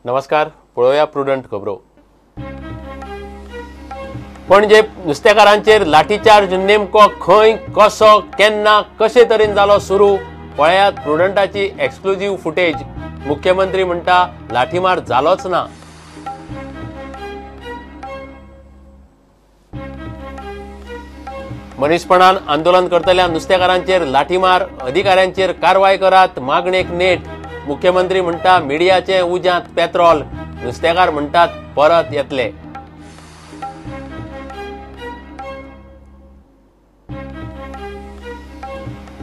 नमस्कार, पळोवया प्रुडंट खबरो. पणजे नुस्तेकारांचेर लाठीचार्ज नेमको खंय, कसो, केन्ना, कशे तरेन जालो सुरू, पळयात प्रुडंटाची एक्सक्लुझिव्ह फुटेज. मुख्यमंत्री म्हणटा लाठीमार जालोच ना. मनीसपणान आंदोलन करतल्या नुस्तेकारांचेर लाठीमार, अधिकाऱ्यांचेर कारवाय करात, मागणेक नेट. मुख्यमंत्री म्हणटा मिडियाचे उज्यांत पेट्रोल, नुस्तेकार म्हणटात परत येतले.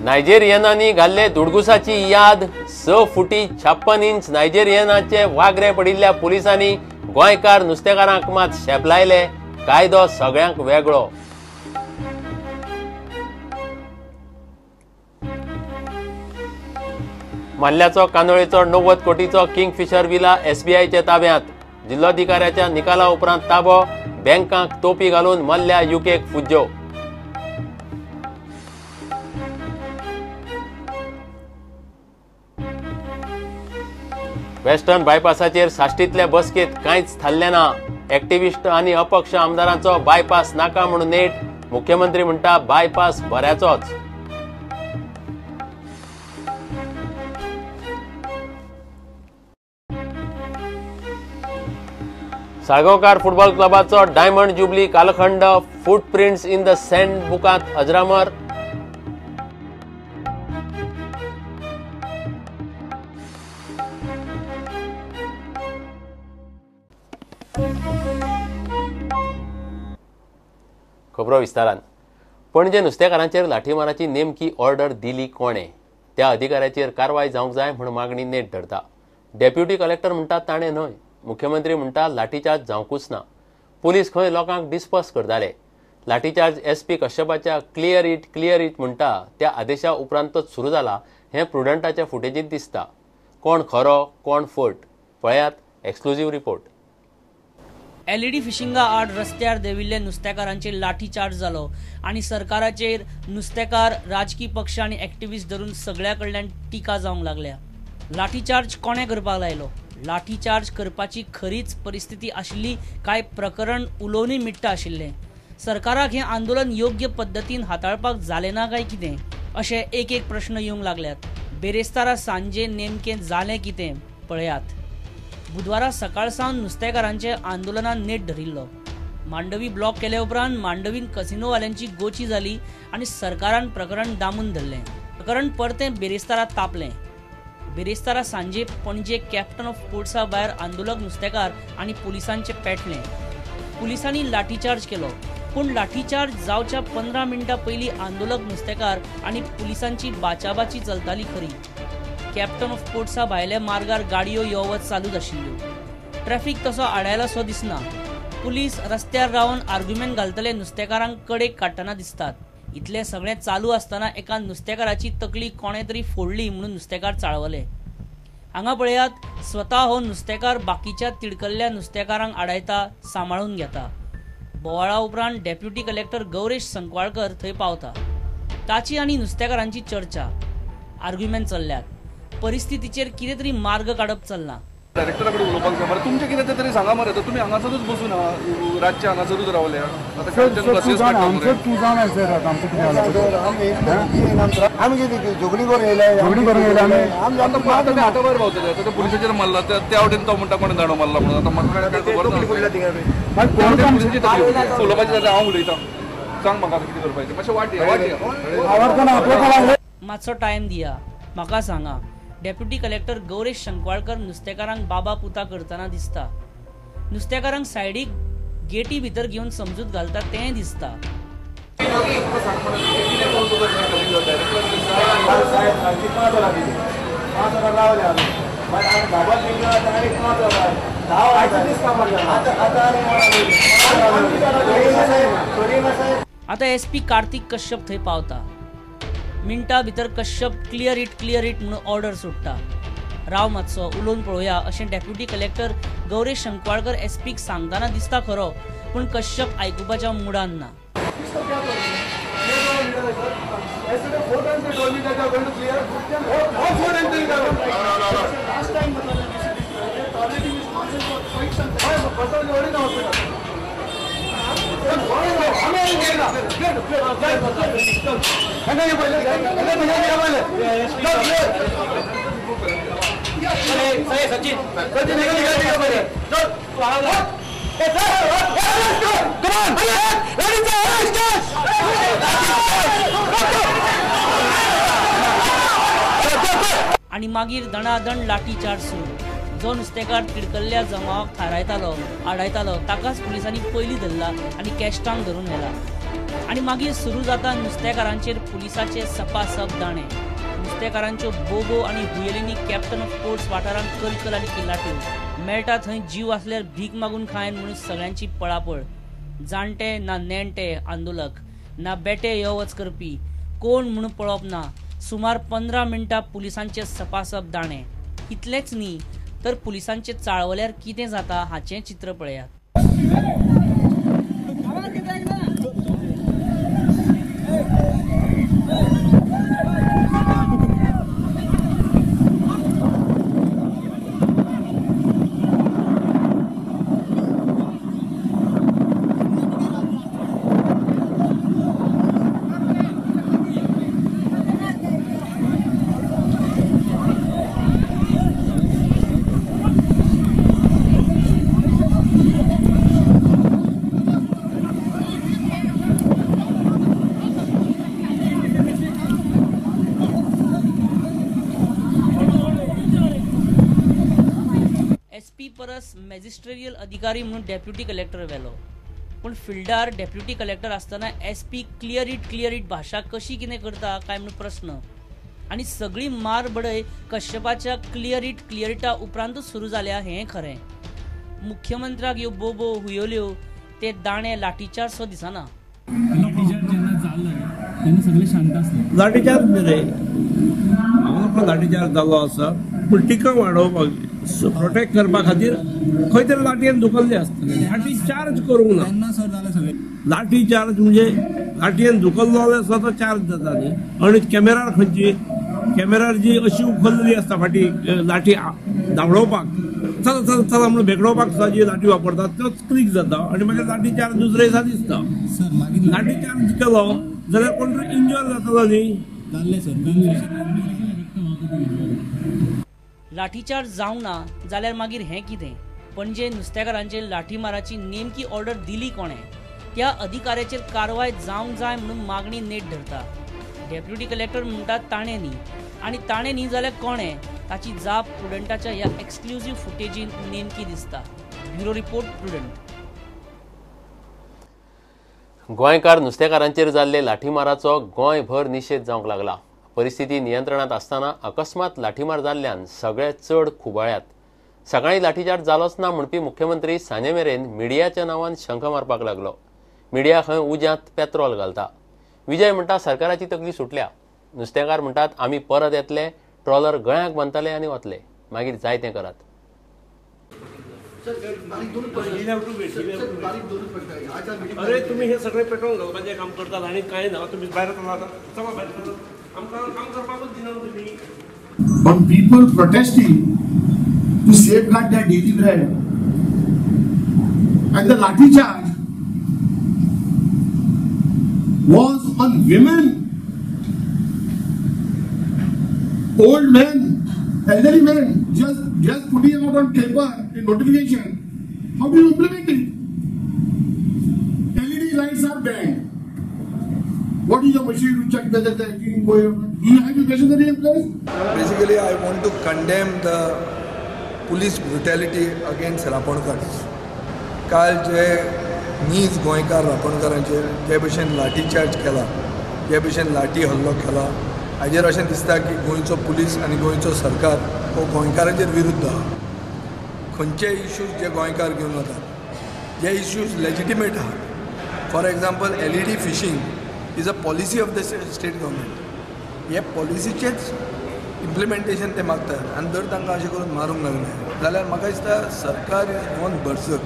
नायजेरियनांनी घाल्ले धुडगुसाची याद, 6 फुटी 56 इंच नायजेरियनाचे वागरे पडिल्ल्या पुलिसांनी गोंयकार नुस्तेकारांक मात शेपलायले. कायदो सगळ्यांक वेगळो. माल्ल्याचो कांदोळेचो 90 कोटीचो किंगफिशर विला एसबीआयच्या ताब्यात. जिल्लोधिकाऱ्याच्या निकाला उपरांत ताबो, बँकांक तोपी घालून मल्ल्या युकेक फुज्जो. वेस्टर्न बायपासाचेर साश्टींतल्या बसकेत कांयच थारलें ना. एक्टिविस्ट आनी अपक्ष आमदारांचो बायपास नाका म्हूण नेट. मुख्यमंत्री म्हणटा बायपास बऱ्याचोच. साळगांवकार फुटबॉल क्लबाचो डायमंड जुबली कालखंड फुटप्रिंट्स इन the send बुकांत अजरामर. खबरो विस्तारान. पणजे नुस्तेकारांचेर लाठीमाराची नेमकी ऑर्डर दिली कोणे, त्या अधिकाऱ्याचेर कारवाय जावंक जाय म्हूण मागणी नेट धरता. डेप्युटी कलेक्टर म्हणटा ताणें न्हय, मुख्यमंत्री म्हणटा लाठीचार्ज जावंकूच ना. पुलीस खंय लोकांक डिस्पर्स करताले. लाठीचार्ज एसपी कश्यपाच्या क्लियर it clear it म्हणटा त्या आदेशा उपरांतच सुरू जाला हें प्रुडंटाच्या फुटेजींत दिसता. कोण खरो कोण फट, पळयात एक्सक्लुझिव्ह रिपोर्ट. एलईडी फिशिंगा आड रस्त्यार देविल्ले नुस्तेकारांचेर लाठीचार्ज जालो आनी सरकाराचेर नुस्तेकार, राजकी पक्ष आनी एक्टिविस्ट धरून सगळ्या कडल्यान टिका जावंक लागल्या. लाठीचार्ज कोणें करपाक लायलो? लाठीचार्ज करपाची खरीच परिस्थिती आशिल्ली काय प्रकरण उलोवनूय मिट्टा आशिल्लें? सरकाराक हें आंदोलन योग्य पद्दतीन हाताळपाक जालें ना काय कितें, अशे एक एक प्रश्न येवंक लागल्यात. बेरेस्तारा सांजे नेमकें जालें कितें पळयात. बुधवारा सकाळ सावन नुस्तेकारांचे आंदोलनान नेट धरिल्लो. मांडवी ब्लॉक केले उपरांत मांडवीन कसिनोवाल्यांची गोची जाली आनी सरकारान प्रकरण दामून धरलें. प्रकरण परतें बेरेस्तारा तापलें. बेरेस्तारा सांजे पणजे कॅप्टन ऑफ पोर्ट्सा भायर आंदोलक नुस्तेकार आनी पुलिसांचे पेटलें. पुलिसांनी लाठीचार्ज केलो, पूण लाठीचार्ज जावच्या 15 मिनटां पयलीं आंदोलक नुस्तेकार आनी पुलिसांची बाचाबाची चलताली खरी. कॅप्टन ऑफ पोर्ट्सा भायल्या मार्गार गाडयो यो वच चालूच आशिल्ल्यो. ट्रॅफिक तसो आडायलासो दिसना. पुलीस रस्त्यार रावन आर्ग्युमेंट घालतले नुस्तेकारांक कडेक काडटना दिसतात. इतलें सगळें चालू आसतना एका नुस्तेकाराची तकली कोणें तरी फोडली म्हणून नुस्तेकार चाळवले. हांगा पळयात, स्वता हो नुस्तेकार बाकीच्या तिडकल्ल्या नुस्तेकारांक आडायता, सांबाळून घेता. बोवाळा उपरांत डेप्युटी कलेक्टर गौरेश संकवाळकर थंय पावता. ताची आनी नुस्तेकारांची चर्चा, आर्ग्युमेंट चल्ल्यात. परिस्थितीचेर कितें तरी मार्ग काडप चल्ला. डायरेक्टरा कडेन उलोवपाक जाय मरे, तुमचें कितें तें तरी सांगा मरे. तुमी हांगासरूच बसून रातचे हांगासरूच रावले. आतां भायर पावतले, आतां पुलिसाचेर मारला त्या वटेन तो म्हणटा कोणें दांडो मारला म्हणून. आतां म्हाका खबर ना, उलोवपाचें जाल्यार हांव उलयतां, सांग म्हाका आतां कितें करपाचें. मातशें वाट वाट मातसो टायम दिया, म्हाका सांगा. डेप्युटी कलेक्टर गौरेश संकवाळकर नुस्तेकारांक बाबा पुता करतना दिसता. नुस्तेकारांक सायडीक गेटी भितर घेवन समजूत घालता तें दिसता. आतां एसपी कार्तिक कश्यप थंय पावता. मिनटा भितर Kashyap clear it clear it म्हणून ऑर्डर सोडटा. राव मातसो उलोवन पळोवया अशें डेप्युटी कलेक्टर गौरेश संकवाळकर एसपीक सांगतना दिसता खरो, पूण कश्यप आयकुपाच्या मुडान ना. आनी मागीर दणादण लाठीचार्ज सुरू. जो नुस्तेकार तिडकल्ल्या जमावाक थारायतालो आडायतालो ताकाच पुलिसांनी पयलीं धरला आनी कॅश्टांक धरून व्हेला. आनी मागीर सुरू जाता नुस्तेकारांचेर पुलिसाचे सपासप दाणे. नुस्तेकारांच्यो बोबो आनी हुयेलींनी कॅप्टन ऑफ पोर्ट्स वाठारांत कलकल आनी किल्लाट्यो. मेळटा थंय जीव आसल्यार भीक मागून खायन म्हणून सगळ्यांची पळापळ. जाणटे ना नेणटे आंदोलक ना बेटे यो वच करपी कोण म्हणून पळोवप ना. सुमार 15 मिनटां पुलिसांचे सपासप दाणे. इतलेंच न्ही तर पुलिसांचे चाळवल्यार कितें जाता हाचें चित्र पळयात. परस मॅजिस्ट्रेरियल अधिकारी म्हणून डेप्युटी कलेक्टर व्हेलो, पूण फिल्डार डेप्युटी कलेक्टर आसतना एसपी क्लियर it भाशा कशी कितें करता काय म्हणून प्रस्न. आनी सगळी मार बडय कश्यपाच्या क्लियर इटा उपरांतूच सुरू जाल्या हें खरें. मुख्यमंत्र्याक ह्यो बोबो हुयोल्यो ते दाणे लाठीचार्ज सो दिसना. लाठीचार्ज न्ही, लाठीचार्ज जाल्लो आसा, पूण टिका वाडोवपाक प्रोटेक्ट करपा खातीर खंय तरी लाठयेन धुकल्ले आसतले. लाठी चार्ज करूंक ना. लाठी चार्ज म्हणजे लाठयेन धुकल्लो जाल्यार स्वता चार्ज जाता न्ही. आनी कॅमेरार खंयची कॅमेरार जी अशी उखल्लेली आसता फाटी लाठी धांवडोवपाक चला चला चला म्हणून भेकडोवपाक सुद्दां जी लाठी वापरतात तोच क्लिक जाता आनी मागीर लाठी चार्ज दुसरे दिसा दिसता. लाठी चार्ज केलो जाल्यार कोण तरी इंजर जातलो न्ही. लाठीचार्ज जावंक ना जाल्यार मागीर हें कितें? पणजे नुस्तेकारांचेर लाठीमाराची नेमकी ऑर्डर दिली कोणें? त्या अधिकाऱ्याचेर कारवाय जावंक जाय म्हणून मागणी नेट धरता. डेप्युटी कलेक्टर म्हणटात ताणें न्ही, आनी ताणें न्ही जाल्यार कोणें? ताची जाप प्रुडंटाच्या ह्या एक्सक्लुझीव फुटेजीन नेमकी दिसता. Bureau report, Prudent. गोंयकार नुस्तेकारांचेर जाल्ले लाठीमाराचो गोंयभर निशेध जावंक लागला. परिस्थिती नियंत्रणात आसतना अकस्मात लाठीमार जाल्ल्यान सगळे चड खुबाळ्यात. सकाळी लाठीचार्ज जालोच ना म्हणपी मुख्यमंत्री सांजे मेरेन मिडियाच्या नांवान शंख मारपाक लागलो. मिडिया खंय उज्यांत पेत्रोल घालता. विजय म्हणटा सरकाराची तकली सुटल्या. नुस्तेकार म्हणटात आमी परत येतले, ट्रॉलर गळ्याक बांदतले आनी वतले, मागीर जाय तें करात. अरे तुम्ही हे सगळे पेट्रोल घालपाचें काम करतात आनी कांय ना, तुम्ही भायर चला भायर आमकां काम करपाकूच दिना तुम्ही. But people protesting to safeguard their daily bread and the lathi charge was on women, old men, elderly men, just putting out on paper a notification. How do you implement it? LED lights are banned. What is your machine to check whether the acting going on? Do you have your machinery in place? Basically, I want to condemn the police brutality against Raponkars. काल जे नीज गोंयकार रापणकारांचेर जे भशेन लाठीचार्ज केला, जे भशेन लाठी हल्लो केला, हाजेर अशें दिसता की गोंयचो पुलीस आनी गोंयचो सरकार हो गोंयकारांचेर विरुद्ध आहा. खंयचे इश्यूज जे गोंयकार घेवन वतात जे इश्यूज लेजिटिमेट आहात. For example, LED fishing is a policy of the state government. हे पॉलिसीचेच इम्प्लिमेंटेशन ते मागतात आनी जर तांकां अशें करून मारूंक लागले जाल्यार म्हाका दिसता सरकार is gone berserk,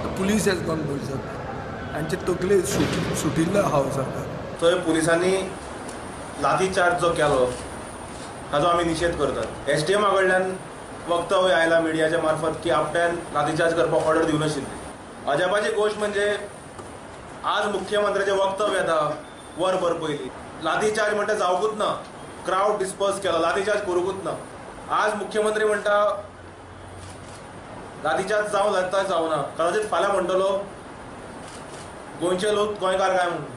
the police has gone berserk. हांचे तकले सुटिल्लो आहा सरकार. थंय पुलिसांनी लाठी चार्ज जो केलो ताजो आमी निशेध करतात. एसडीएमा कडल्यान वक्तव्य आयला मिडियाच्या मार्फत की आपल्यान लाठीचार्ज करपाक ऑर्डर दिवं नाशिल्ली. अजापाची गोश्ट म्हणजे आज मुख्यमंत्र्याचें वक्तव्य येता वरभर पयलीं लाठीचार्ज म्हणटा जावकूच ना, क्रावड डिस्पर्स केलो, लाठीचार्ज करूंकूच ना. आज मुख्यमंत्री म्हणटा लाठीचार्ज जावं जाता जावना, कदाचित फाल्यां म्हणटलो गोंयचे लोक गोंयकार काय म्हणून.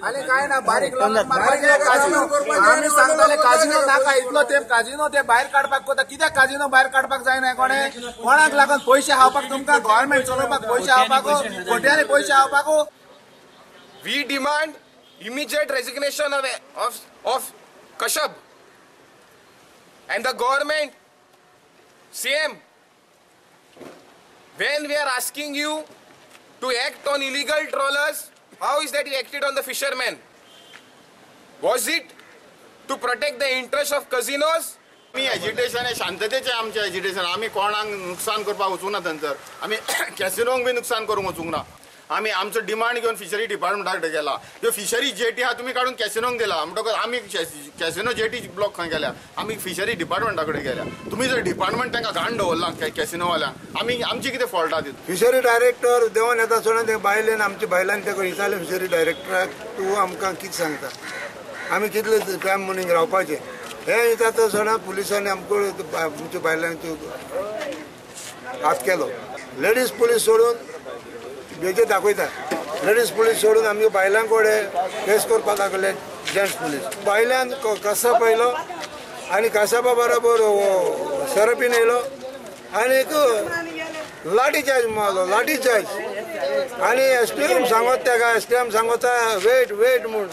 आनी काय ना बारीक आमी सांगताले काजिनो नाका, इतलो तेंप काजिनो ते भायर काडपाक कोता. कित्याक काजिनो भायर काडपाक जायना? कोणे कोणाक लागून पयशे खावपाक तुमकां गव्हर्मेंट चलोवपाक पयशे खावपाक, कोट्यांनी पयशे खावपाक. We demand immediate resignation of Kashyap and the government. CM, when we are asking you to act on illegal trawlers, how is that you acted on the fishermen? Was it to protect the interest of casinos? आमी agitation हे शांततेचें आमचें agitation. आमी कोणाक नुकसान करपाक वचूंक ना थंयसर, आमी कॅसिनोंक बी नुकसान करूंक वचूंक ना. आमी आमचो डिमांड घेवन फिशरी डिपार्टमेंटा कडेन गेला. ह्यो फिशरी जेटी आहा तुमी काडून कॅसिनोंक दिला, म्हणटकच आमी कॅसिनो जेटी ब्लॉक खंय गेल्या? आमी फिशरी डिपार्टमेंटा कडेन गेल्या. तुमी जर डिपार्टमेंट तांकां घाण दवरलां कॅसिनोवाल्यांक, आमी आमची कितें फॉल्ट आहा तितून? फिशरी डायरेक्टर देंवन येता सोडून ते बायलेन आमच्या बायलांनी तेका विचारलें फिशरी डायरेक्टराक, तूं आमकां कितें सांगता, आमी कितले टायम म्हणून रावपाचें हें विचारता सोडा पुलिसांनी आमकां आमच्या बायलांनी हात केलो. लेडीज पुलीस सोडून बेजे दाखयता, लेडीज पुलीस सोडून आमच्या बायलां कडेन केस करपाक लागले जेंट्स पुलीस. बायल्यान कसाब येयलो आनी कसाबा बरोबर सरपीन येयलो आनी लाठी चार्ज मारलो, लाठी चार्ज. आनी एस टी एम सांगत तेका, एस टी एम सांगता वेट वेट म्हूण,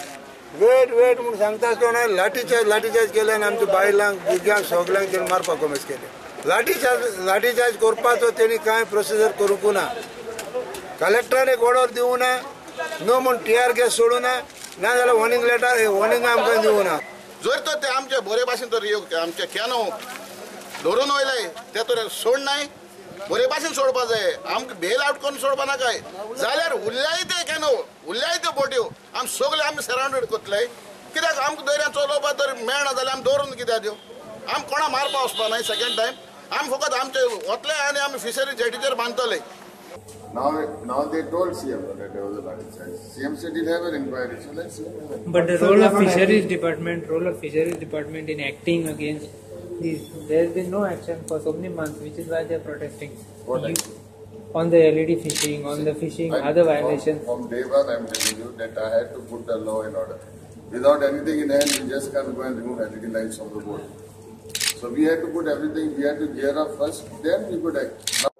वेट वेट म्हूण सांगता आसतना लाठी चार्ज केले आनी आमच्या बायलांक भुरग्यांक सगल्यांक तेणी मारपाक कोमेस केले. लाठी चार्ज करपाचो तेणी कांय प्रोसिजर करूंक ना. कलेक्टरान एक ऑर्डर दिवं ना, नो म्हूण टीआर गॅस सोडूं ना, ना जाल्यार वॉर्निंग लेटर वॉर्निंग आमकां दिवं ना. जर तर ते आमचे बरे भाशेन तर आमचे कॅनो धरून वयले ते तर सोडनाय, बरे भाशेन सोडपा जाय. आमकां बेल आवट करून सोडपा नाकाय, जाल्यार उरल्याय ते कॅनो, उरल्याय त्यो बोट्यो, आमी सगळे आमी सरावंडेड करतले. कित्याक आमकां दर्यान चलोवपा तर मेळना जाल्यार आमी दवरून कित्याक त्यो? आमी कोणा मारपा वचपा नाय सेकेंड टायम. आमी फकत आमचे वतले आनी आमी फिशरी जेटीचेर बांदतले. Now they told CM that there was a lathi charge. CM said he'll have an inquiry. So let's see. But the role of fisheries department, in acting against these, there has been no action for so many months, which is why they are protesting. What action? On the LED fishing, on the fishing, other violations. From day one, I am telling you that I had to put the law in order. Without anything in hand, we just can't go and remove LED lights from the board. So we had to put everything. We had to gear up first, then we could act.